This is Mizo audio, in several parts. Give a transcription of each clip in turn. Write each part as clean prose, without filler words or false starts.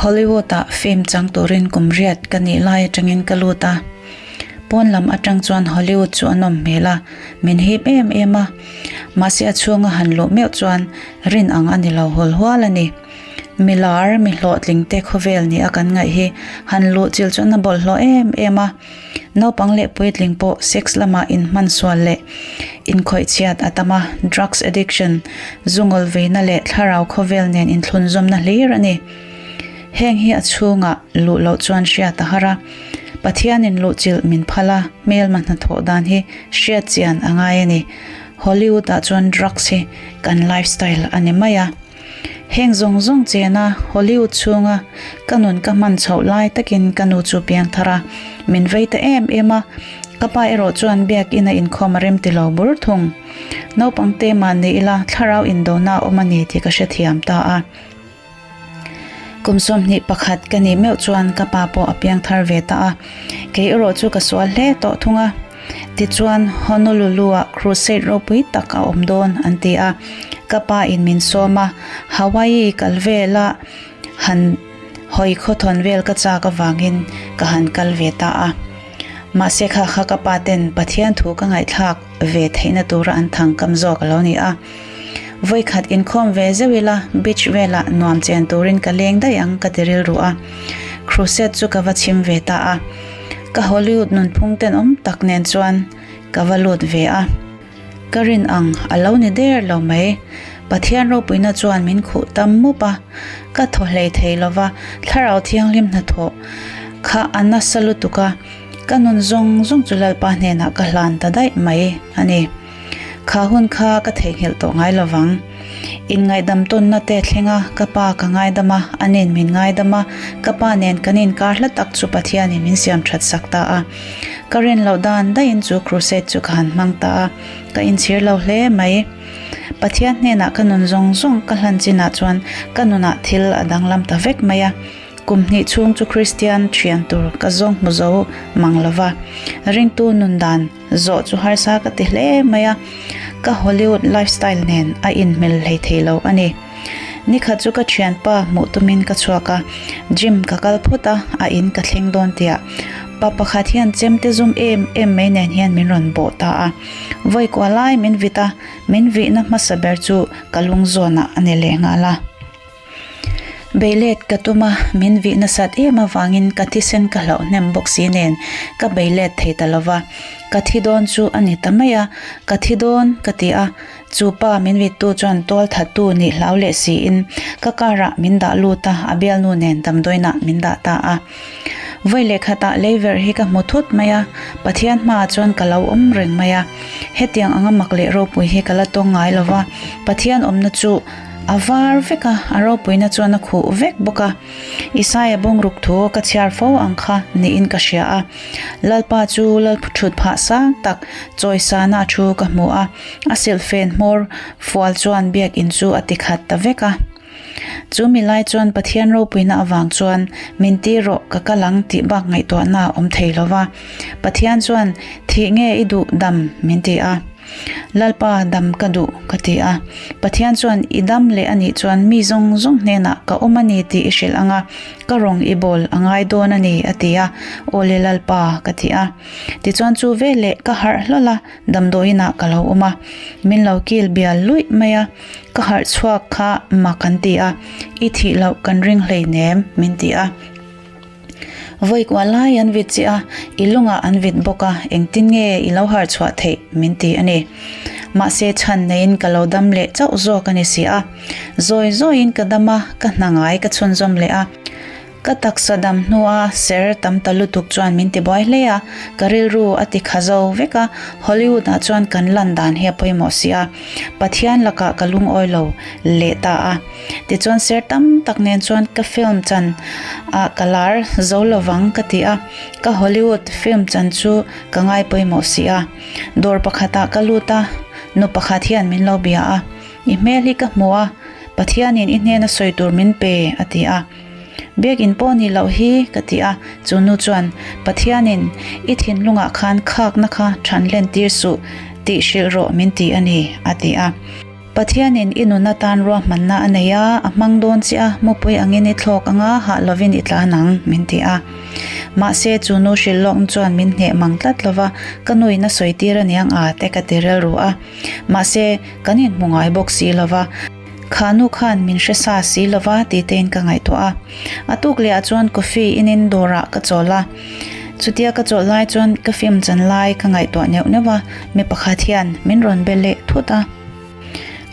Hollywood-ah film chang turin kum riat ka nih lai atangin ka lut a. Pawn lam atang chuan Hollywood chu a nawm hmel a, min hip em em a. Mahse a chhunga han luh meuh chuan rin ang a ni lo hawl hual a ni. Mi lar, mi hlawhtling te khawvel ni a kan ngaih hi han luh chilh chuan a bawlhhlawh em em a. Naupang leh puitling pawh sex lamah inhman sual leh inkhawih chhiat a tam a, drugs addiction, zu ngawlveina leh thlarau khawvel nen inthlunzawmna hlir a ni. Heng hi a chhungah luh loh chuan hriat a har a, Pathianin luhchilh min phal a, hmelma hnathawh dan hi hriat chian a ngai a ni. Hollywood-ah chuan drugs hi kan lifestyle a ni mai a. Heng zawng zawng chena Hollywood chhunga ka nun ka hman chhoh lai takin ka nu chu piang thar a, min vei ta em em a, ka pa erawh chuan biakina inkhawm a rem ti lo bur thung. Naupang te mah ni ila thlarau indona a awm a ni tih ka hrethiam ta a. Kum 21 ka nih meuh chuan ka pa pawh a piang thar ve ta a, kei erawh chu ka sual hle tawh thung a. Tichuan, Honolulu-ah crusade ropui tak a awm dawn an ti a, ka pa in min sawm a, Hawaii kal vela han hawi khawthawn vel ka chak avangin ka han kal ve ta a. Mahse kha kha ka pa ten Pathian thu ka ngaihthlak ve theihna tura an thangkam zawk a lo ni a. Vawikhat inkhawm ve zeuh ila beach velah nuam chen turin ka leng daih ang ka ti rilru a. Crusade chu ka va chhim ve ta a. Ka Hollywood nunphung tenawm tak nen chuan ka va lut ve a. Ka rin ang a lo ni der lo mai. Pathian ropuina chuan min khuh tam mup a. Ka thaw hlei thei lo va, Thlarau Thianghlim hnathawh kha a nasa lutuk a, ka nun zawng zawng chu Lalpa hnenah ka hlan ta daih mai a ni. Kha hun kha ka theihnghilh tawh ngai lovang. Inngaihdam tawnna te thleng a, ka pa ka ngaidam a, a nen min ngaidam a, ka pa nen kan inkar hla tak chu Pathianin min siam that sak ta a. Ka rin loh dan daihin chu crusade chu ka han hmang ta a, ka inchhir lo hle mai. Pathian hnenah ka nun zawng zawng ka hlan chinah chuan ka nunah thil a danglam ta vek mai a. Kum hnih chhung chu Kristian thian tur ka zawng hmu zo mang lova, ringtu nun dan Zawh chu harsa ka ti hle mai a, ka Hollywood lifestyle nen a inhmel hlei thei lo a ni. Nikhat chu ka thianpa hmuh tumin ka chhuak a, gym ka kal phawt a, a in ka thleng dawn tiah pa pakhat hian chemte zum em em mai nen hian min rawn bawh ta a. Vawi kua lai min vit a, min vihna hmasa ber chu ka lung zawnah a ni leh nghal a. Beilet ka tum a, min vih nasat em avangin ka thisen ka hlauh hnem bawk si nen ka beilet thei ta lo va, ka thi dawn chu a ni ta mai a, ka thi dawn ka ti a, chu pa min vittu chuan tual thattu nih hlau leh siin ka car ah min dah lut a, a bialnu nen damdawiinah min dah ta a. Vawi leh khatah leiverh hi ka hmu thut mai a, Pathian hmaah chuan ka lo awm reng mai a, hetiang anga mak leh ropui hi ka la tawng ngai lo va, Pathian awmna chu A var vek a, a ropuina chuan a khuh vek bawk a. Isaia bungruk thu ka chhiar fo ang kha niin ka hria a. Lalpa chu Lalthut phah sang tak chawisana thu ka hmu a, a silhfen hmawr fual chuan biakinn chu a ti khat ta vek a. Chu mi lai chuan Pathian ropuina avang chuan min ti rawh ka kal ang tih bak ngaihtuahna a awm thei lo va. Pathian chuan thih nge i duh dam min ti a. Lalpa dam ka duh ka ti a. Pathian chuan i dam leh a nih chuan mi zawng zawng hnenah ka awm a ni tih i hrilh ang a, ka rawng i bawl a ngai dawn a ni a ti a. Aw le Lalpa ka ti a. Tichuan chu veleh ka harh hlawl a, damdawiinah ka lo awm a. Min lo kil bial luih mai a, ka harh chhuak kha mak an ti a, i thih loh kan ring hleinem min ti a. Vawi kuah lai an vit chiah a, i lungah an vit bawk a, engtin nge i lo harh chhuah theih min ti a ni. Mahse chhan neiin ka lo dam leh chauh zawk a ni si a. Zawi zawiin ka dam a, ka hna ngai ka chhunzawm leh a. Ka taksa dam hnua ser tam ta lutuk chuan min ti buai hle a, ka rilru a ti kha zo vek a, Hollywood ah chuan kan lan dan hi a pawimawh si a, Pathian lakah ka lungawi lo leh ta a. Tichuan ser tam tak nen chuan ka film chan ah ka lar zo lovang ka ti a, ka Hollywood film chan chu ka ngai pawimawh si a. Dawr pakhat ah ka lut a, nu pakhat hian min lo bia a, I hmel hi ka hmu a, Pathianin i hnena sawi tur min pe a ti a. Biakinn pawh ni loh hi ka ti a, chu nu chuan Pathianin i thinlungah khan khakna kha than len tir suh tih hrilh rawh min ti a ni a ti a. Pathianin i nun atan ruahmanna a nei a, a hmang dawn che a, mupui angin i thlawk anga hah lovin i tlan ang, min ti a. Mahse, chu nu hrilh lawkna chuan min hneh mang tlat lova, ka nuin a sawi tir aniang a te ka ti rilru a. Mahse, kan inhmu ngai bawk si lova. Kha nu khan min hre sa si lova ti tein ka ngaihtuah a. A tuk leh ah chuan coffee inin dawrah ka chawl a. Chutia ka chawlh lai chuan ka film chan lai ka ngaihtuah neuh neuh a, mi pakhat hian min rawn be leh thut a.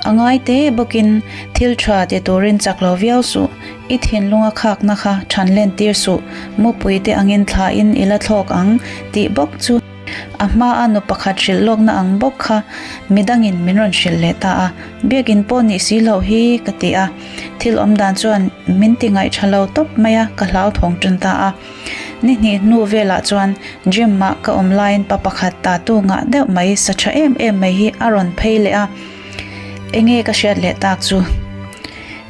A ngai te bawkin thil tha ti turin chak lo viau suh, i thinlunga khakna kha than len tir suh, mupui te angin thlain i la thlawk ang tih bawk chu. A hmaa nu pakhat hrilh lawkna ang bawk kha midangin min rawn hrilh leh ta a, biakin pawh nih si loh hi ka ti a. Thil awm dan chuan min ti ngaihṭha lo tawp mai a, ka hlauthawng ṭan ta a. Ni hnih hnu velah chuan gym ah ka awm laiin pa pakhat tatu ngah deuh mai sa ṭha em em mai hi a rawn phei leh a, enge ka hriat leh tak chu?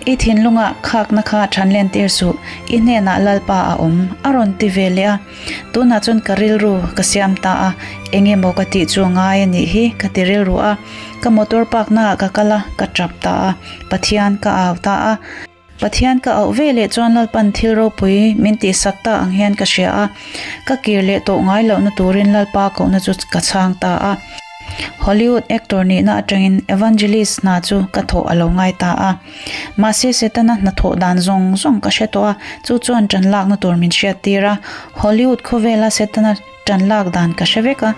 I thinlungah khakna kha ṭhan len tir suh, i hnenah Lalpa a awm, a rawn ti ve leh a. Tunah chuan ka rilru ka siam ta a, eng emaw ka tih chu a ngai a nih hi ka ti rilru a, ka motor park naah ka kal a, ka tap ta a, Pathian ka au ta a. Pathian ka auh ve leh chuan Lalpan thil ropui min tihsak ta ang hian ka hria a, ka kir leh tawh ngai lohna turin Lalpa kohna chu ka chhang ta a. Hollywood actor nihna atangin evangelist hna chu ka thawh a lo ngai ta a. Mahse Setana hnathawh dan zawng zawng ka hre tawh a, chu chuan ṭan lakna tur min hriat tir a. Hollywood khawvela Setana ṭan lak dan ka hre vek a,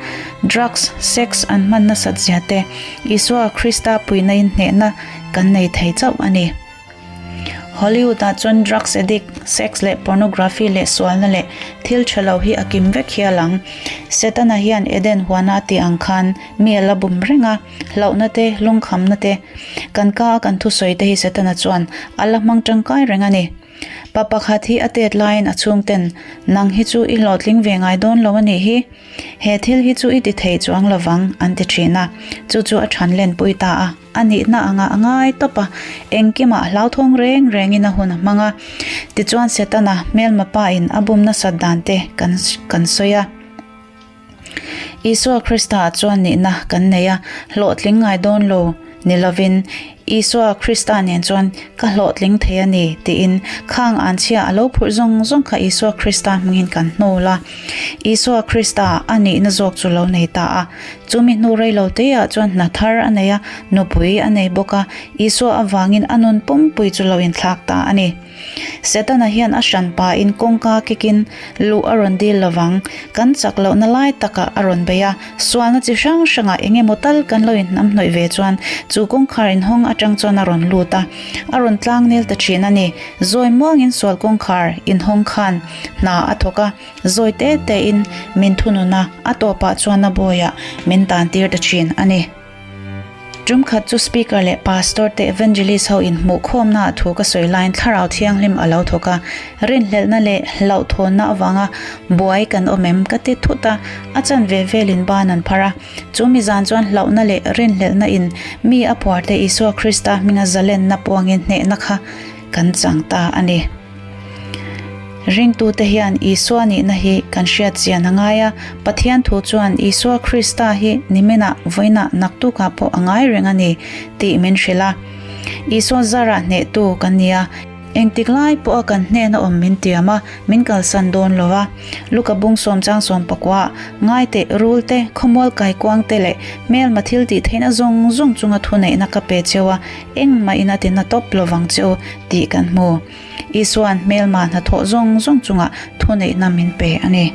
drugs, sex an hman nasat zia te, Isua Krista puihna in hnehna kan nei thei chauh a ni. Hollywood ah chuan drugs addict, sex leh pornography leh sualna leh thil ṭha lo hi a kim vek hial ang. Setana hian Eden huana a tih ang khan mi a la bum reng a. Hlauhna te, lungkhamna te, kan ka a kan thusawi te hi Setana chuan a la hmang tangkai reng a ni. Pa pakhat hi a tet laiin a chhungten, Nang hi chu i hlawhtling ve ngai dawn lo a nih hi. He thil hi chu i ti thei chuang lovang, an ti thin a. Chu chu a than lenpui ta a. A nihna anga a ngai tawp a, engkimah hlauthawng reng rengin a hun a hmang a. Tichuan Setana hmelma pa in a bum nasat dan te kan kan sawi a. Isua Krista chuan nihna kan nei a, hlawhtling ngai dawn lo ni lovin, Isua Krista nen chuan ka hlawhtling thei a ni tiin khang anchhia a lo phurh zawng zawng kha Isua Krista hmingin kan hnawl a. Isua Krista a nihna zawk chu lo nei ta a. Chumi hnu rei lo teiah chuan hna thar a nei a, nupui a nei bawk a, Isua avangin a nun pumpui chu lo inthlak ta a ni. Setana hian a hran pahin kawngka kikin luh a rawn dil lovang. Kan chak lohna lai takah a rawn bei a, sualna chi hrang hrangah eng emaw tal kan lo inhnamhnawih ve chuan chu kawngkhar inhawng atang chuan a rawn lut a, a rawn tlangnel ta thin a ni. Zawi muangin sual kawngkhar inhawng khan hna a thawk a, zawi te tein min thunun a, a tawpah chuan a bawiah min tantir ta thin a ni. Tum khat chu Speaker leh Pastor te Evangelist ho inhmuhkhawmna ah thu ka sawi laiin Thlarau Thianghlim a lo thawk a, rinhlelhna leh hlauhthawnna avanga buai kan awm em ka ti thut a, a chanve velin ban an phar a. Chu mi zan chuan hlauhna leh rinhlelhna in mi a phuar te Isua Krista hminga zalenna puangin hnehna kha kan chang ta a ni. Ringtute hian Isua nihna hi kan hriat chian a ngai a, Pathian thu chuan Isua Krista hi niminah, vawiinah, naktukah pawh a ngai reng a ni tih min hrilh a. Isua zarah hnehtu kan ni a, engtik lai pawha kan hnehna awm min tiam a, min kalsan dawn lo va. Luka bung sawm chang sawm pakua, Ngaite, Rulte, Khawmual kaikuang te leh hmelma thil tih theihna zawng zawng chunga thuneihna ka pe cheu a, engmahin a tina tawp lovang cheu tih kan hmu. Isua'n hmelma hnathawh zawng zawng chungah thuneihna min pe a ni.